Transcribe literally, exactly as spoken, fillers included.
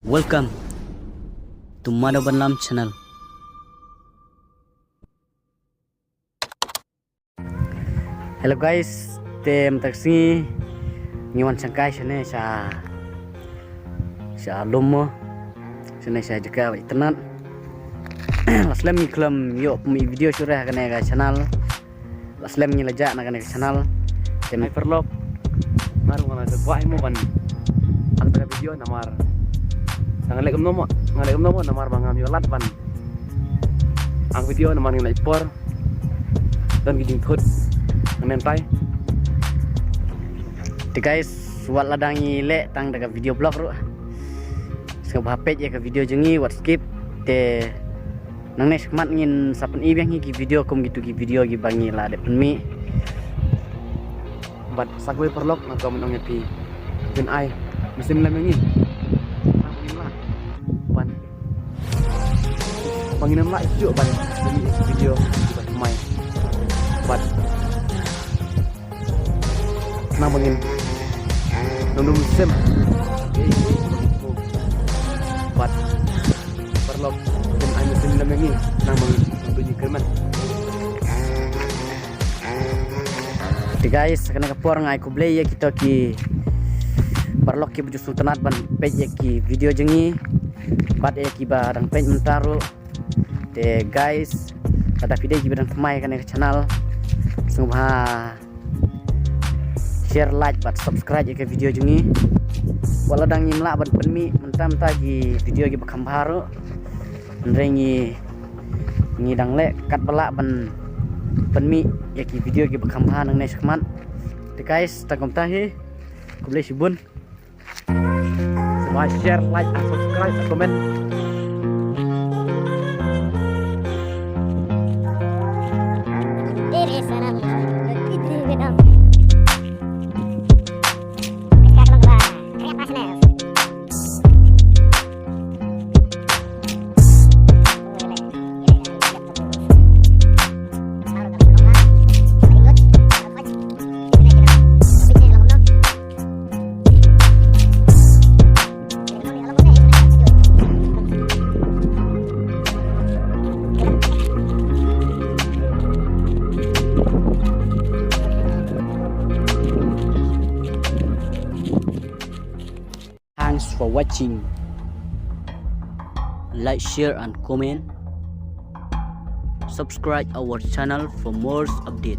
Welcome to Madhav Banlam channel. Hello guys, te mynta ka sngi ngi wan shangkai shane sha sha lum mo, shane sha jaka ba itynnad. La slem ngi khlem ïoh pynmih video shuh re ha kane ka channel. La slem ngi la jah na kane ka channel. Te hai paralok, nga ruh nga la kwah hi mo ban ang ta ka video namar nga leh kumno mo, nga leh kumno mo namar ba ngam ïoh lad ban ang video namar ngi la ïa por. Don ki jingthut ngan tai. Te guys, wat la dang ngi leh tang da ka video blog ruh, sngewbha peit ïa ka video jong ngi, wat skip. Te nangne shakhmat ngin sa pyni biang hi ki video kum kitu ki video kiba ngi la dep pynmih. Bad sa kawei paralok nga kwah ban ong ïa phi, phin ai mynsiem lem ïa ngi. Ban Ba ngin ym lah shuh ban pynmih video kiba thymmai. Bad khnang ba ngin ym don mynsiem. Bad paralok, phin ai mynsiem lem ïa ngi khnang ba ngin ym don jingkyrmen. Te guys, kane ka por nga ai khublei ïa kito ki paralok kiba ju sngewtynnat ban peit ïa ki video jong ngi bad ïa kiba dang peit mynta ruh. Te guys, lada phi dei kiba dang thymmai kane ka channel, sngewbha share, like bad subscribe ïa ka video jong ngi. Wat la dang ngim lah ban pynmih mynta mynta ki video kiba kham bha ruh. Hynrei ngi, ngi dang leh katba lah ban pynmih ïa ki video kiba kham bha nangne shakhmat. Te guys, tang kumta hi. Khublei shibun. Sngewbha share, like, and subscribe, comment. Thanks for watching. Like, share and comment. Subscribe our channel for more update.